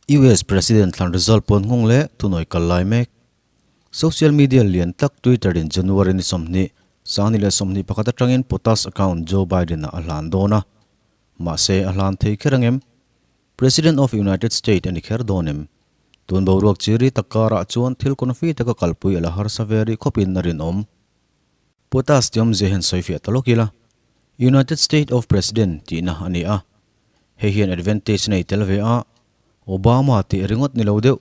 US President thlan result pawn nghawng leh thunawi kal lai mek. Social media lian tak Twitter in January ni 20, 2021 atangin POTUS account Joe Biden a hlan dawn a. Mahse a hlan thei kher angem? President of United States ani kher dawn em? Tun boruak chiri takkarah chuan thil confi taka kalpui ala harsa veri khawpin a rinawm. POTUS tiawm zia hian sawi fiah ta lawk ila. United States of President tihna a ni a. Hei hian advantage nei tel ve a. Obama tih ringawt ni lo deuh.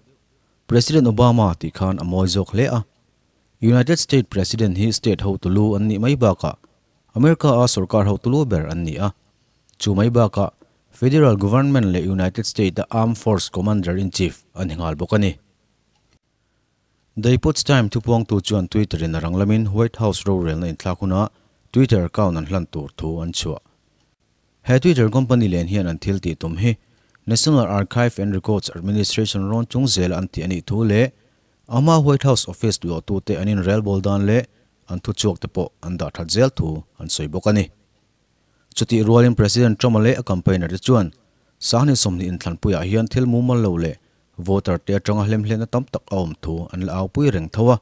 President Obama tih khan a mawi zawk hle a. United States President hi state ho tulu an nih mai bakah America a sarkar ho tulu ber an ni a. Chu mai bakah Federal Government leh United States a Armed Force Commander in Chief an ni nghal bawk a ni. The Epoch Time thupuang tu chuan Twitter in a rang lamin White House rorelna inthlak hunah Twitter account an hlan tur thu an chhuah. He Twitter company len hian an thil tih tum hi National Archive and Records Administration rawn chung zel an ti anih thu leh ama White House office luah tu te an in relbawl dan leh an thu chhuak te pawh an dah that zel thu an sawi bawk a ni. Chutih rualin President Trump leh a campaigner te chuan 2020 inthlanpuiah hian thil mumal lo leh voter te atanga hlemhletna tam tak a awm thu an la au pui reng tho a.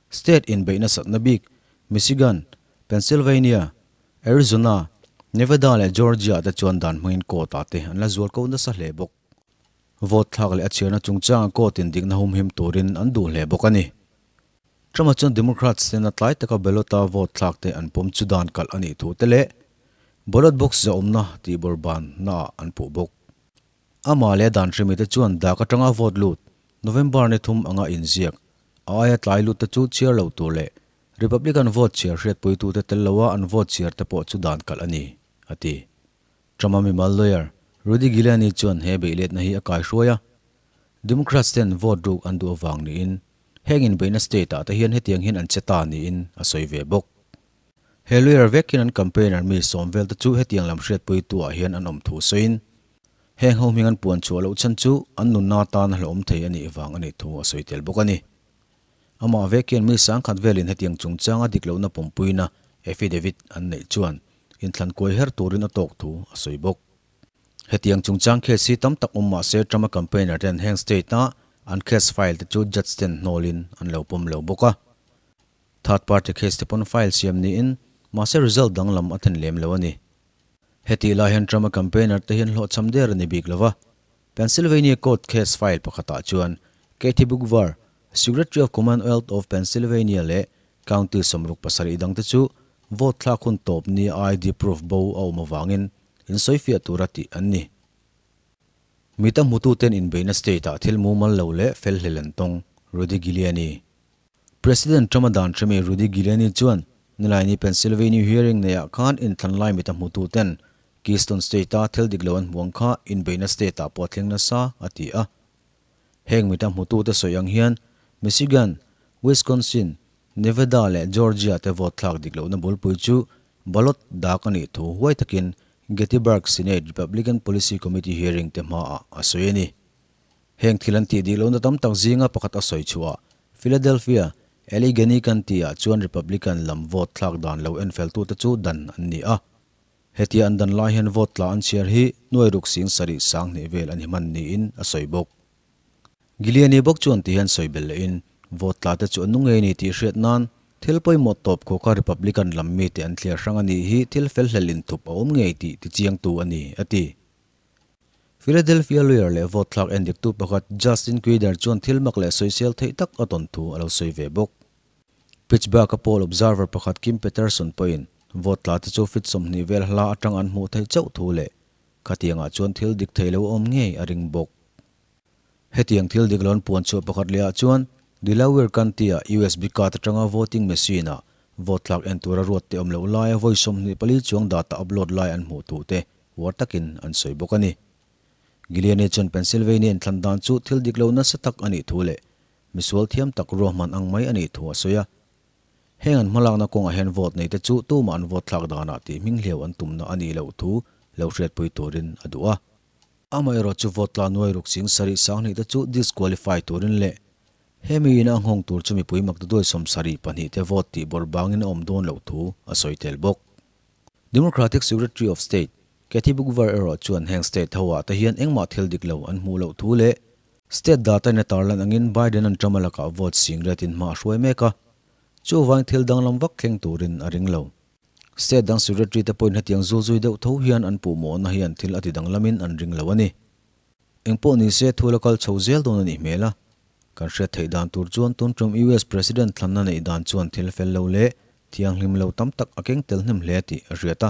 State in beihna satna bik Michigan, Pennsylvania, Arizona, Nevada leh Georgia te chuan dan hmangin court ah te an la zual ko nasa hle bawk. Vote thlak leh a chhiarna chungchanga court in dikna humhim turin an duh hle bawk a ni. Trump-a chuan Democrats ten a tlai taka ballot a vote thlak te an pawm chu dan kalh a nih thu te leh ballot box zahawmna tih bawrban naah an puh bawk. Amah leh dan hrimi te chuan dak atanga vote lut November ni 3 anga inziak a aia tlai lut te chu chhiar lo tur leh Republican vote chhiar hriatpuitu te tel loa an vote chhiar te pawh chu dan kalh a ni, a ti. Trump-a mimal lawyer Rudy Giuliani chuan he beihletna hi a kai hruai a. Democrats ten vote ruk an duh avang niin heng inbeihna state ah te hian hetiang hian an che ta niin a sawi ve bawk. He lawyer vek hian an campaigner mi sawm vel te chu hetiang lam hriatpuitu ah hian an awm thu sawiin heng ho hming an puan chhuah loh chhan chu an nunna tan a hlauhawm thei a nih vang a nih thu a sawi tel bawk a ni. Amah vek hian mi sangkhat velin hetiang chungchanga dik lohna pawmpuina affidavit an neih chuan inthlan kuai her turin a tawk thu a sawi bawk. Hetiang chungchang case hi tam tak awm mahse Trump-a campaigner ten heng state a an case file te chu judge ten hnawlin an lo pawm lo bawk a. Third party case te pawn file siam niin mahse result danglam a then lem lo a ni. Hetih lai hian Trump-a campaigner te hian hlawhchham der a ni bik lova. Pennsylvania court case file pakhatah chuan Kathy Boockvar, Secretary of Commonwealth of Pennsylvania leh County 67 dang te chu vote thlak hun tawp ni ID proof bo a awm awangin in sawi fiah tura tih an ni. Mita hmutu ten inbeihna state ah thil mumal lo leh fel hlel an tawng, Rudy Giuliani. President Trump a dan hremi Rudy Giuliani chuan nilaini Pennsylvania hearing nei ah khan inthlan lai mita hmutu ten Keystone State a thil dik lo an hmuang kha inbeihna state ah pawh thleng nasa a ti a. Heng mita hmutu te sawi ang hian Michigan, Wisconsin, Nevada leh Georgia te vote thlak dik lohna bulpui chu ballot dak a nih thu huai takin Gettysburg Senate Republican Policy Committee hearing te hmaah a sawi a ni. Heng thil an tih dik lohna tam tak zinga pakhat a sawi chhuah Philadelphia, Allegheny County ah chuan Republican lam vote thlak dan lo en fel tu te chu dan an ni a. Hetia an dan lai hian vote tla an chhiar hi nuai ruk sing sarih sang hnih vel an hi hman niin a sawi bawk. Giuliani bawk chuan ti hian sawi bel lehin vote tla te chu an nu ngei ni tih hriat nan thil pawimawh tawp khawka Republican lam mi te an thliar hrang a nih hi thil fel hlel inthup a awm ngei tih tichiang tu a ni, a ti. Philadelphia lawyer leh vote thlak en diktu pakhat Justin Quider chuan thil mak leh sawisel theih tak a tawn thu a lo sawi ve bawk. Pittsburgh a poll observer pakhat Kim Peterson pawhin vote tla te chu fit 20 vel hla atang an hmuh theih chauh thu leh khatiangah chuan thil dik thei lo awm ngei a ring bawk. Hetiang thil dik lo an puan chhuah pakhat leh ah chuan Delaware County ah USB card atanga voting machine ah vote thlak en tura ruat te awm loh laia vawi 24 chuang data upload lai an hmuh thu te war takin an sawi bawk a ni. Giuliani chuan Pennsylvania inthlan dan chu thil dik lo nasa tak a nih thu leh misual thiam tak ruahman ang mai a nih thu a sawi a. Heng an hmalakna kawngah hian vote nei te chu tumah an vote thlak danah tih hming hliau an tumna a nih loh thu lo hriatpui turin a duh a. Amaherawh chu vote tla nuai ruk sing sarih sang hnih te chu disqualify turin leh hemi in a nghawng tur chu mipui maktaduai 72 te vote tih bawrh bangin a awm dawn loh thu a sawi tel bawk. Democratic Secretary of State Kathy Boockvar erawh chuan heng state ho ah te hian engmah thil dik lo an hmuh loh thu leh State data in a tarlan angin Biden an Trump laka vote sing retin hma a hruai mek a, chuvang thil danglam vak thleng turin a ring lo. State dang secretary te pawhin hetiang zul zui deuh tho hian an puh mawhna hian thil a ti danglamin an ring lo a ni. Engpawh ni se thu la kal chho zel dawn a nih hmel a. Kan hriat theih dan tur chuan tun tum US President thlanna neih dan chuan thil fel lo leh thianghlim lo tam tak a keng tel hnem hle tih a hriat a.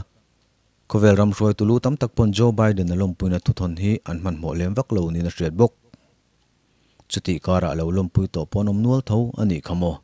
Khawvel ram hruaitu lu tam tak pawn Joe Biden a lawmpuina thuthawn hi an hmanhmawh lem vak lo niin a hriat bawk. Chutih karah lo lawmpui tawh pawh an awm nual tho a nih kha maw?